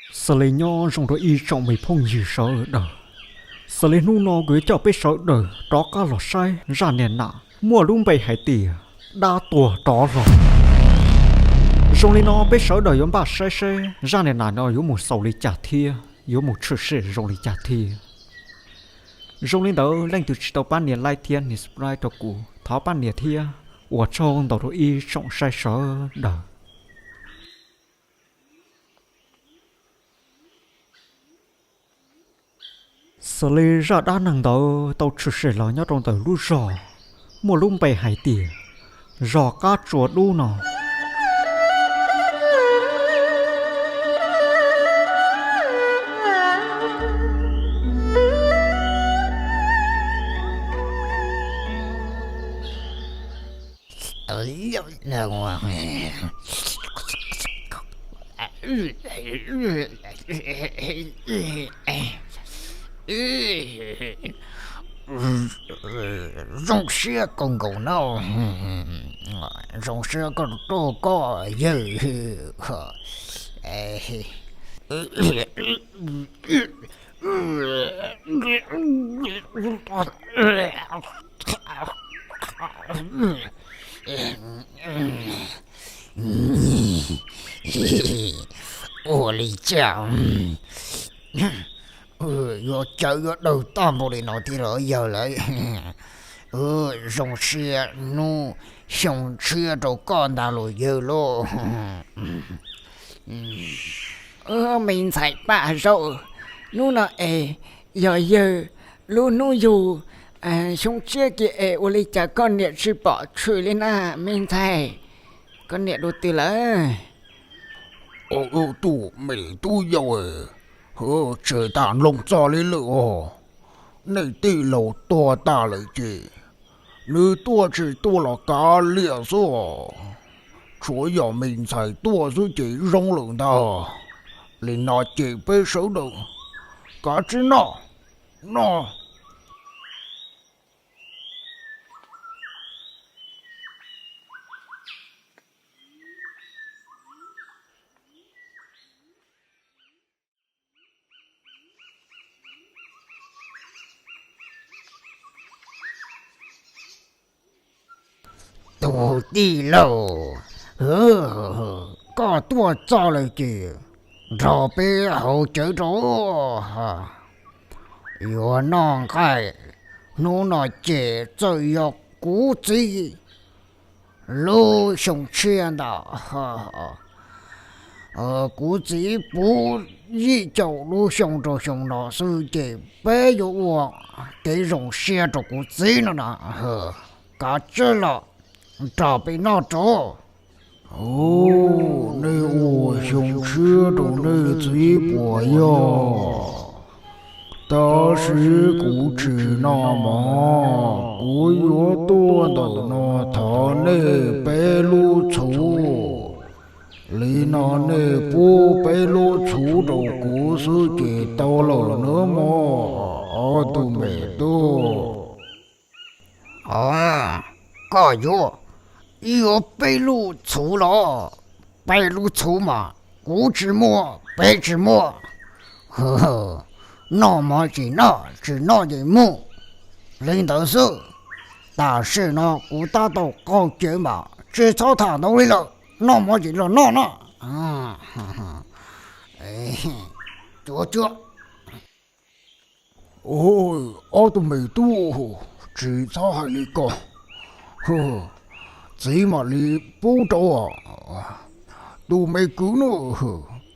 Xws li nyob zoo rau ib tsoom me phooj ywg sawv daws, xws li hnub no kuv yuav coj peb sawv daws rov qab los saib zaj niag nam muaj lub npe hais tias dab tuag rov los. Zoo li no peb sawv daws yuav npaj saib seb zaj niag nam no yuav mus xaus li cas thiab yuav mus tshwm sim zoo li cas thiab. Zoo li ntawd leej twg tsis tau pab nias like thiab nias subscribe rau kuv thov pab nias thiab. Ua tsaug ntau rau ib tsoom saib sawv daws. Xws li zaj dab neeg ntawd tau tshwm sim los nyob rau ntawm lub zos muaj lub npe hais tias zos Qab Tsua Dub no. Zoo siab kawg nkaus no, zoo siab koj tuaj koj yawg. Ua li cas yuav cawv yuav dawg tag npaum li no thiab los yawg lawv? Zoo siab hnub xyoo tshiab rau koj ntag los yawg lauj. Me ntxhais Paj Zaub, hnub no es yog yawg lub hnub yug xyoo tshiab kiag es ua li cas koj niam tsis pom tshwm li na me ntxhais? Koj niam dua twg lawm? Ob tug me tub yau, tseg tas mloog txog li lawm os. Nej tij laug tuag tas lawm ces nws tuaj tsis tuaj los kav liam xwb os. Tshuav yog me ntxhais tuaj xwb ces zoo lawm ntag. Li no ces peb sawv daws kav tsij noj, noj. Tus tij laug, koj tuaj txog lawm ces nrog peb haus cawv rau. Yuav noj nqaij hnub no ces txawm yog kuv txiv lub xyoo tshiab ntag. Kuv txiv puv yim caum lub xyoo rau xyoo no xwb ces peb yuav ua kev zoo siab rau kuv txiv no na. Kav tsij los nrog peb noj rau. Nej ua xyoo tshiab rau nej txiv puas yog? Tab sis kuv tsis noj mov, kuv yuav tuaj ntawm no thov nej peb lub txhuv. Li no nej pub peb lub txhuv rau kuv xwb ces tau lawm nawb mog ob tug me tub. Koj yuav, yuav peb lub txhuv los? Peb lub txhuv mas kuv tsis muaj, peb tsis muaj. Noj mov ces noj, tsis noj ces mus. Li ntawd xwb. Tam sim no kuv tab tom qaug cawv mas tsis txhob tham ntau li lawm, noj mov ces los noj no. Cuav cuav. Ob tug me tub, tsis txhob hais li ko. Txiv mam li pub rau. Tus me kwv no,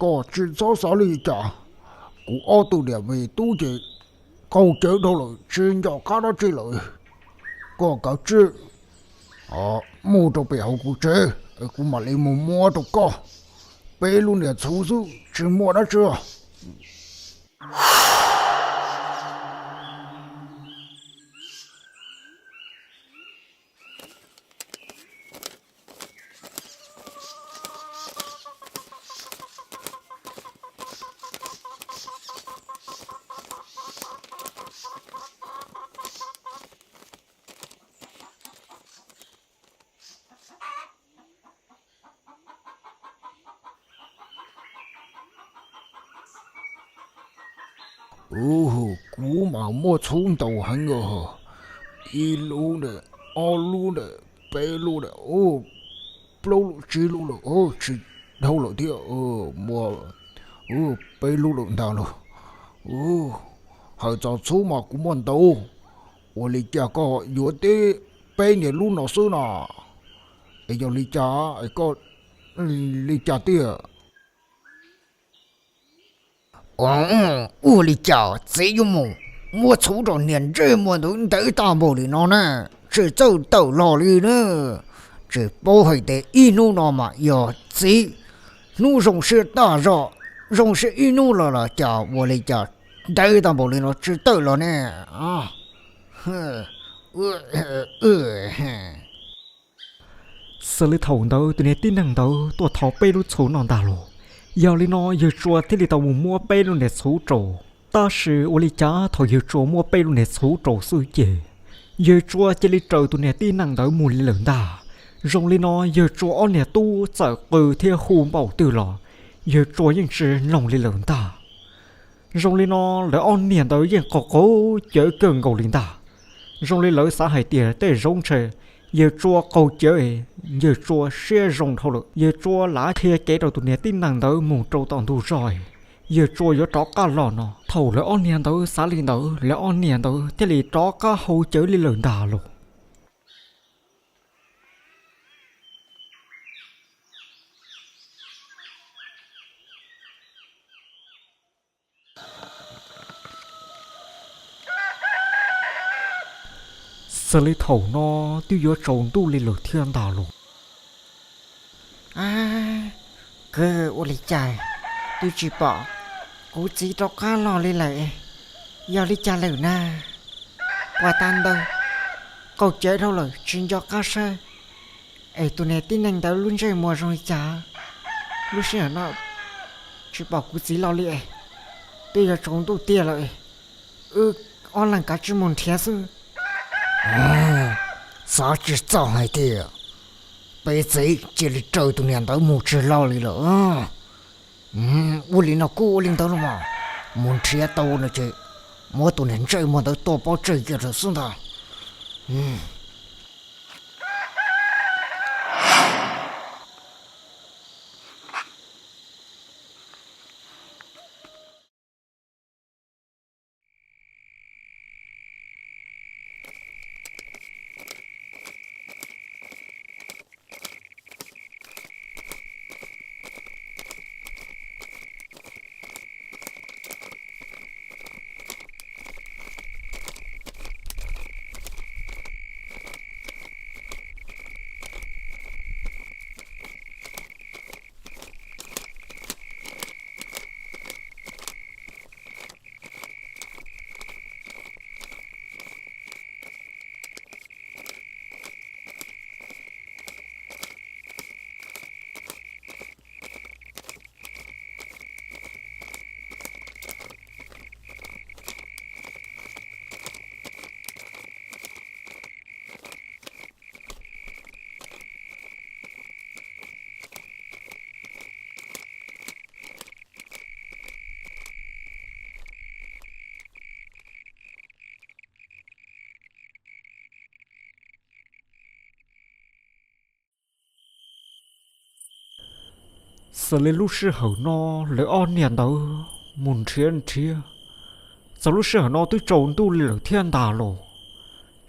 koj tsis txhob xav li cas. Kuv ob tug niam me tub ces qaug cawv dhau lawm tsis nco qab dab tsi lawm. Koj kav tsij mus rau pem hauv kuv tsev, kuv mam li mus muab rau koj. Peb lub niag txhuv xwb tsis muaj dab tsi. Ub, kuv mas muaj txhub ntau heev os. Ib lub ntawm, ob lub ntawm, peb lub ntawm, ub, plaub lub tsib lub lawm, ub, tsis dhau lawm thiab, muaj, ub, peb lub lawm ntag lauj. Ub, hais txog txhub mas kuv muaj ntau. Ua li cas koj yuav tib peb niag lub no xwb no? Es yog li cas es koj li cas tiag? Ua, ua li cas txiv yuav mus muab txhub rau niag ntsej muag ntawd ntev tag npaum li no na, tsis txawj tawm los li na? Tsis paub hais tias ib hnub no mas yog txiv hnub zoo siab tag zog, zoo siab ib hnub los los cas ua li cas ntev tag npaum li no tsis tawm los ne? Xws li thaum ntawd tus niag tib neeg ntawd tuaj thau peb lub txhuv no ntag lauj. Yog li no yawg Tsua thiaj li tau mus muab peb lub niag txhuv rau. Tab sis ua li cas thaum yawg Tsua muab peb lub niag txhuv rau xwb ces yawg Tsua cia li raws tus niag tib neeg ntawd mus li lawm ntag. Zoo li no yawg Tsua ob niag tub txawm qw thiab hu npaum twg los yawg Tsua yeej tsis mloog li lawm ntag. Zoo li no lawv ob niag ntawd yeej qaug qaug cawv kawg nkaus li ntag. Zoo li lawv xav hais tias tej zaum ntshe yawg Tsua qaug cawv, yawg Tsua siab zoo dhau lawm, yawg Tsua lav qhia kev rau tus niag tib neeg ntawd mus rau tom ntug zos, yawg Tsua yuav rov qab los no. Thaum lawv ob niag ntawd xav li ntawd, lawv ob niag ntawd thiaj li rov qab hau cawv li lawm ntag lauj. Xws li thaum no twb yuav tsaus ntuj li lawm thiab ntag lauj. Kawg ua li cas twb tsis pom kuv txiv rov qab los li lawm, yog li cas lawm na? Puas tas ntawd qaug cawv dhau lawm tsis nco qab saib. Es tus niag tib neeg ntawd lub ntsej muag zoo li cas? Lub sij hawm no tsis pom kuv txiv los li es, twb yuav tsaus ntuj tiag lawm, wb ob leeg kav tsij mus nrhiav xwb. Xav tsis txog hais tias peb txiv cia li raws tus niag ntawd mus tsis los li lawm. Ua li no kuj ua li ntawd los mas, mus nrhiav tau no ces muab tus niag ntsej muag ntawd tua pov tseg kiag rau xwb ntag. Xws li lub sij hawm no lawv ob niag ntawd mus nrhiav nrhiav, txog lub sij hawm no twb tsaus ntuj li lawm thiab ntag los.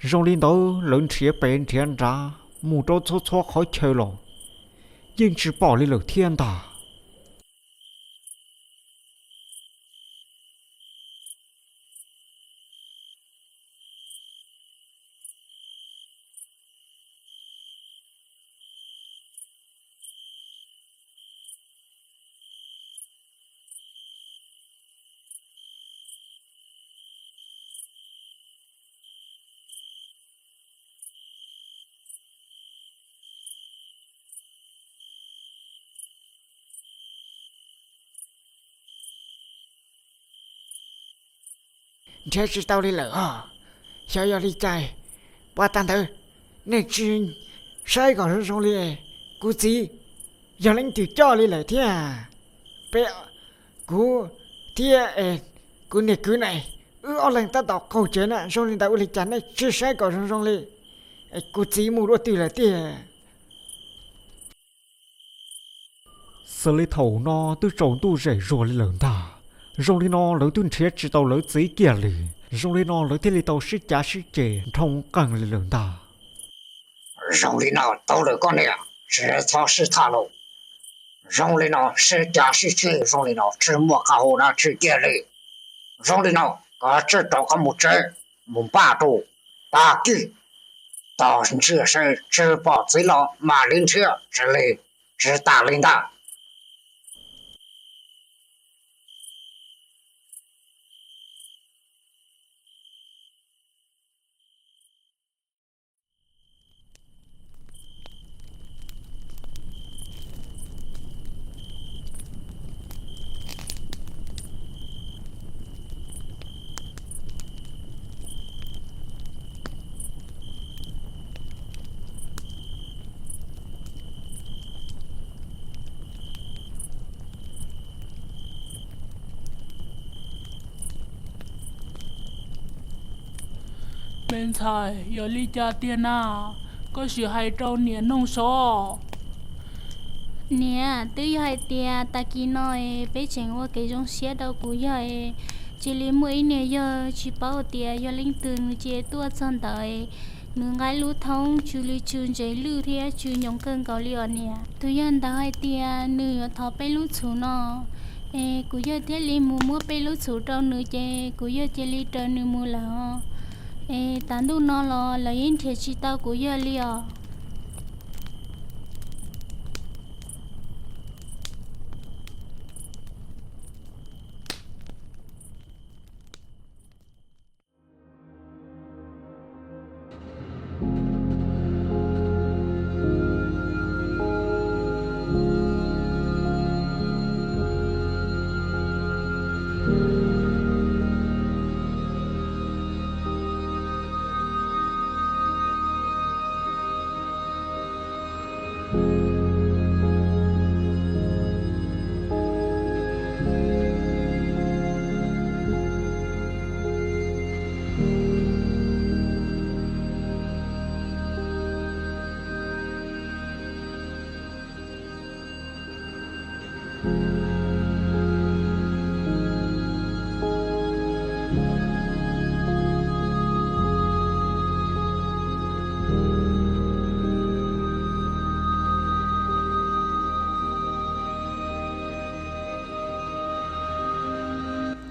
Zoo li ntawd lawv nrhiav pem nrhiav nrad mus rau txhua txhua qhov chaw los yeej tsis pom li lawm thiab ntag. Nrhiav tsis tau li lawm os. Xyov yog li cas, puas tag ntawd nej tsis saib kom zoo zoo li, kuv txiv yog leej twg coj li lawm thiab? Peb, kuv thiab es Kuv niam kwv na, wb ob leeg tab tom qaug tsev na, zoo li ntawd ua li cas nej tsis saib kom zoo zoo li? Kuv txiv mus dua twg lawm tiag? Xws li thaum no twb tsaus ntuj zem zuag li lawm ntag, zoo li no lawv twb nrhiav tsis tau lawv txiv kiag li, zoo li no lawv thiaj li tau sib cav sib ceg nrhoo qeeg li lawm ntag. Zoo li no tau lawm koj niam, tsis txhob sib tham lawm. Zoo li no sib cav sib ceg zoo li no tsis muaj qab hau dab tsi kiag li. Zoo li no koj tsij rov qab mus tsev, mus npaj rau, tag kis tos ntsia saib tsis pom txiv los mam li nrhiav, tsis li tsis tas li ntag. Me ntxhais, yog li cas tiag na? Koj sim hais rau niam noog sov. Niam, twb yog hais tias tag kis no peb tseem ua kev zoo siab rau kuv yawg, cia li muaj ib niag yawg tsis paub tias yog leej twg nws cia tuaj txog ntawd, nws nqa lub thoob tsw li tsw ntsev lwj thiab tsw nyoos kawg nkaus li os niam. Tus yawg ntawd hais tias nws yuav thov peb lub txhuv no, es kuv yawg thiaj li mus muab peb lub txhuv rau nws ces kuv yawg cia li raws nws mus lawm os. Es tas ntuj no los lawv yeej nrhiav tsis tau kuv yawg li os.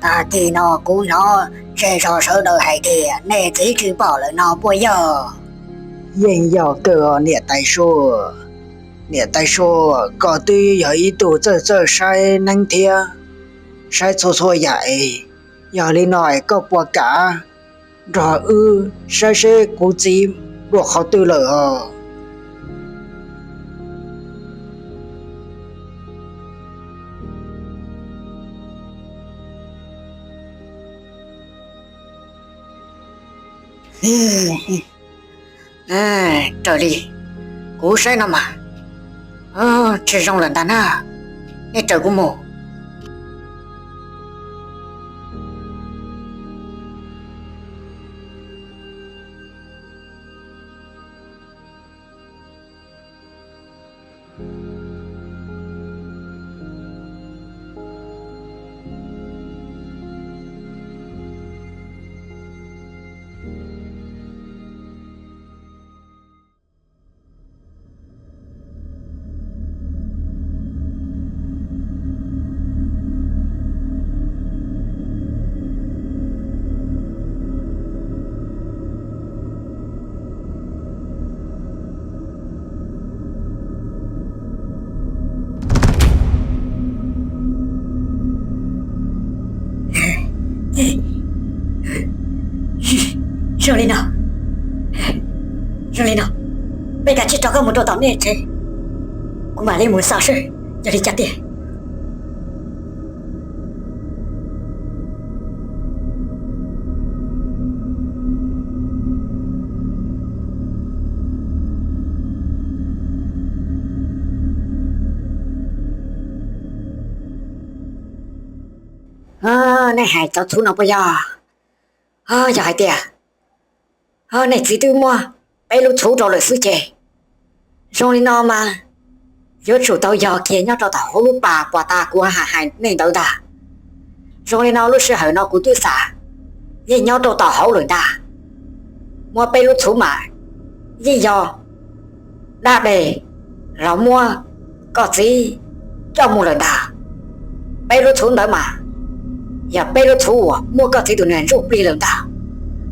Tag kis no kuv hnov zej zog sawv daws hais tias nej txiv tsis pom lawm no puas yog? Yeej yog kawg niam tais Suav. Niam tais Suav, koj twb yog ib tug txawj txawj saib neeb thiab saib txhua txhua yam es, yog li no es koj puas kam nrog wb saib seb kuv txiv dua qhov twg lawm os? Raws li kuv saib no mas tsis zoo lawm ntag na. Nej raws kuv mus. Zoo li no, zoo li no, peb kav tsij rov qab mus rau tom nej tsev, kuv mam li mus xauj seb yog li cas tiag. Nej hais cov txhuv no puas yog? Yog hais tias nej txiv twb muab peb lub txhuv rau lawm xwb ces zoo li no mas yuav tsum tau yog kiag nyob rau tom hauv lub pas puas tas kuv hais hais nej ntawd ntag. Zoo li no lub sij hawm no kuv twb xav yeej nyob rau tom hauv lawm ntag. Muab peb lub txhuv mas yeej yog dab deg los muab koj txiv coj mus lawm ntag. Peb lub txhuv ntawd mas yog peb lub txhuv uas muab koj txiv tus niag ntsuj plig lawm ntag.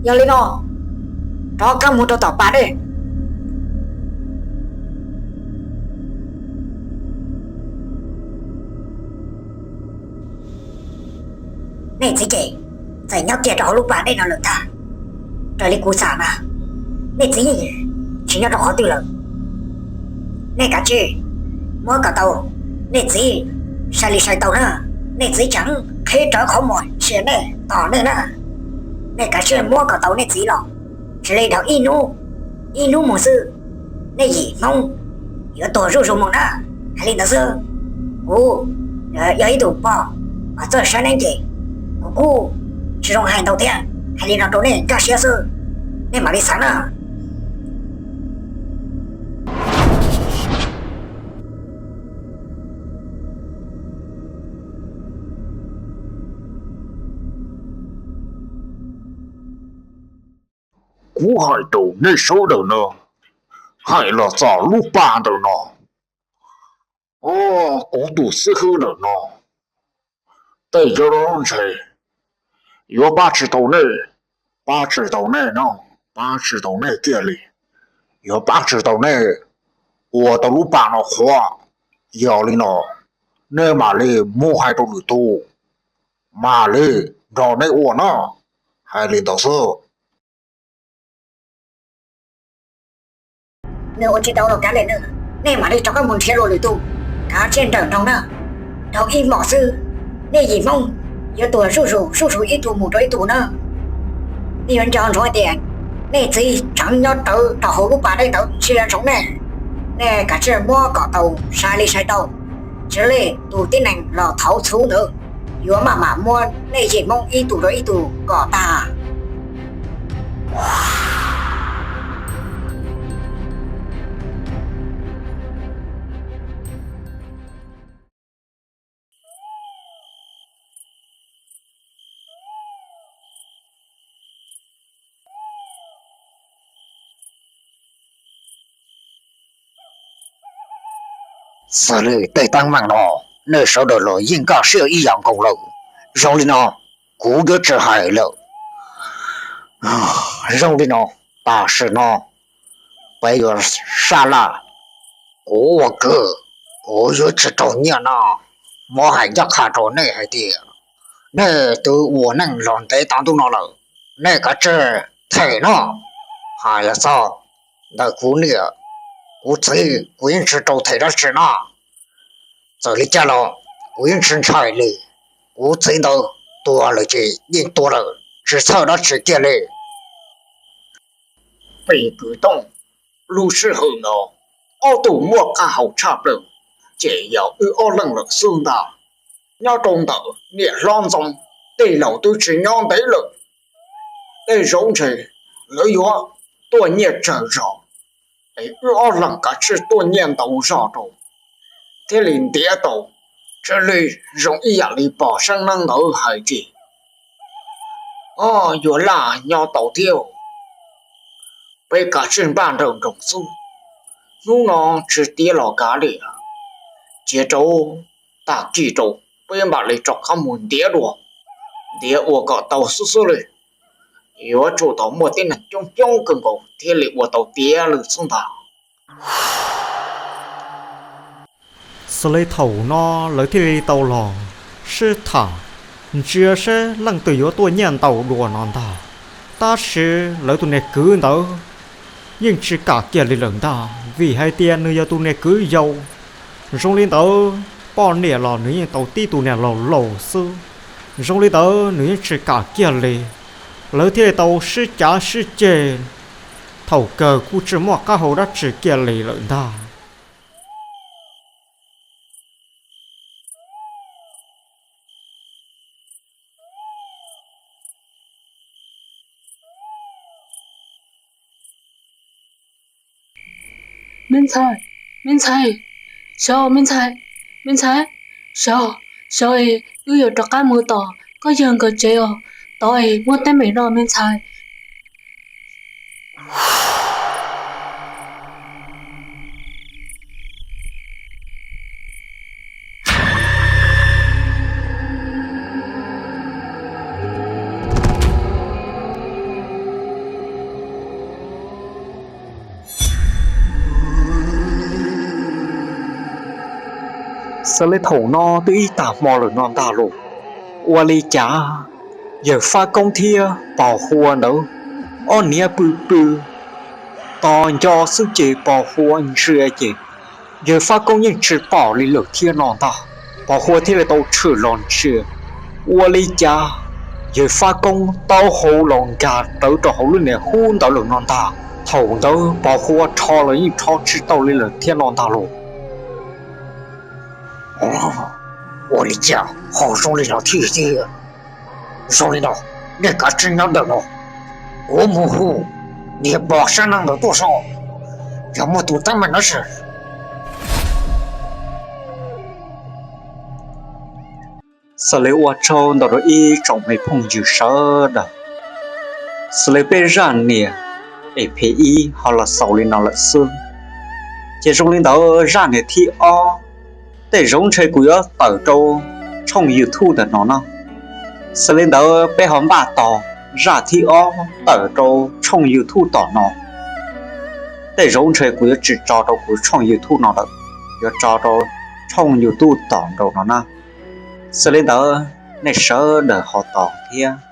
Yog li no rov qab mus rau tom pas dej. Nej txiv ces txawm nyob kiag rau hauv lub pas dej no lawm ntag. Raws li kuv xav mas nej txiv tsis nyob rau qhov twg lawm. Nej kav tsij muab kom tau nej txiv sai li sai tau na. Nej txiv tseem qhib rawv qhov muag ntsia nej tos nej na. Nej kav tsij muab kom tau nej txiv los tsis li dhau ib hnub, ib hnub mus xwb nej yim Hmoob yuav tuag zuj zus mus na. Hais li ntawd xwb, kuv yog ib tug pog uas txawj saib neeb ces kuv kuj tsis zoo hais ntau thiab. Hais li no rau nej nkag siab xwb, nej mam li xav na. Kuv hais rau nej sawv daws no, hais los txog lub pas ntawm no, kuv tus xib hwb ntawm no tej zaub ntshe yuav pab tsis tau nej, pab tsis tau nej no, pab tsis tau nej kiag li, yuav pab tsis tau nej ua tau lub pas no qhuav. Yog li no nej mam li mus hais rau lwm tus, mam li nrog nej ua no. Hais li ntawd xwb. Nws ua tsis tau los kav liam nws, nej mam li rov qab mus nrhiav dua lwm tus, kav tsij nrawm nroos na. Dhau ib hmos xwb, nej yim Hmoob yuav tuag zuj zus zuj zus ib tug mus rau ib tug na. Nej yuav nco ntsoov hais tias nej txiv tseem nyob rawv rau hauv lub pas dej ntawd ntsia ntsoov nej. Nej kav tsij muab kom tau sai li sai tau, tsis li tus tib neeg los thauv txhuv ntawd yuav maj mam muab nej yim Hmoob ib tug rau ib tug kom tag. Xws li tej teeb meem no, nej sawv daws los yeej nkag siab ib yam nkaus lawm. Zoo li no, kuv yuav tsis hais lawm. Zoo li no, tam sim no peb yuav saj laj. Kuv ua kwv, kuv yuav tsis raug nyiaj no. Muab hais ncaj qha rau nej hais tias nej twb ua neej los ntev tas ntuj no lawm, nej kav tsij them no. Hais los txog ntawm kuv niam kuv txiv, kuv yeej tsis rau them dab tsi no. Txawm li cas los kuv yeej tsis ntshai li. Kuv txiv ntawd tuag lawm ces yeej tuag lawm, tsis txhawj dab tsi kiag li. Pem kwv Tooj, lub sij hawm no ob tug muaj qab hau tshaj plaws ces yog wb ob leeg lawm xwb ntag. Nyob rau ntawm niam hlob Ntxoov, tej laus twb tsis nyob ntev lawm, tej zaum ntshe lawv yuav tuaj nyiaj tsawg zog, es wb ob leeg kav tsij tuaj nyiaj ntau zog rau thiaj li ntiav tau, thiaj li zoo ib yam li pog Seeb Neeb ntawd hais tias, o, yuav laj nyob tau thiab. Peb kav tsij npaj nrawm nroos xwb, hnub no tsis tiav los kav liam, cia rau tag kis rau peb mam li rov qab mus ntiav dua, ntiav ua kom tau xwb xwb li. Yuav tsum tau muaj tib neeg coob coob kawg nkaus thiaj li ua tau tiav li xwb ntag. Xws li thaum no lawv thiaj li tau los sib tham, ntsia seb leej twg yuav tuaj nyiaj ntau dua no ntag. Tab sis lawv tus niag kwv ntawd yeej tsis kam kiag li lawm ntag, vim hais tias nws yog tus niag kwv yau. Zoo li ntawd poj niam los nws yeej tau tib tus niag laus laus xwb. Zoo li ntawd nws yeej tsis kam kiag li. Lawv thiaj li tau sib cav sib ceg, thaum kawg kuj tsis muaj qab hau dab tsi kiag li lawm ntag. Me ntxhais, me ntxhais, sawv, me ntxhais, me ntxhais, sawv, sawv es wb yuav rov qab mus tom koj yawg nkawd tsev os, tod es muaj teeb meem no me ntxhais. Xws li thaum no twb ib tag hmo lawm no ntag los, ua li cas yawg Faj Koob thiab Pog Hua ntawd ob niam pw pw tos nco xwb ces Pog Hua ntsia ces yawg Faj Koob yeej tsis pom li lawm thiab no ntag. Pog Hua thiaj li tau tshwm los ntsia, ua li cas yawg Faj Koob taub hau los nkag rawv rau hauv lub niag hub ntawd lawm no ntag. Thaum ntawd Pog Hua rho los yeej rho tsis tau li lawm thiab no ntag los. Ua li cas ho zoo li no thiab tiag? Zoo li no, nej kav tsij nyob ntawm no, kuv mus hu niag pog sab neeg ntawd tuaj so, yog muaj tus teeb meem no ces. Xws li ua tsaug ntau rau ib tsoom me phooj ywg sawv daws, xws li peb zaj niam ep ib ho los xaus li no lawm xwb, ces zoo li ntawd zaj niam thib ob tej zaum ntshe kuv yuav tawm rau tshooj YouTube ntawm no na. Xws li ntawd peb ho npaj tos zaj thib ob tawm rau tshooj YouTube tom no. Tej zaum ntshe kuv yuav tsis tso rau kuv tshooj YouTube no lawm, yuav tso rau tshooj YouTube tom nraum no na. Xws li ntawd nej sawv daws ho tos thiab.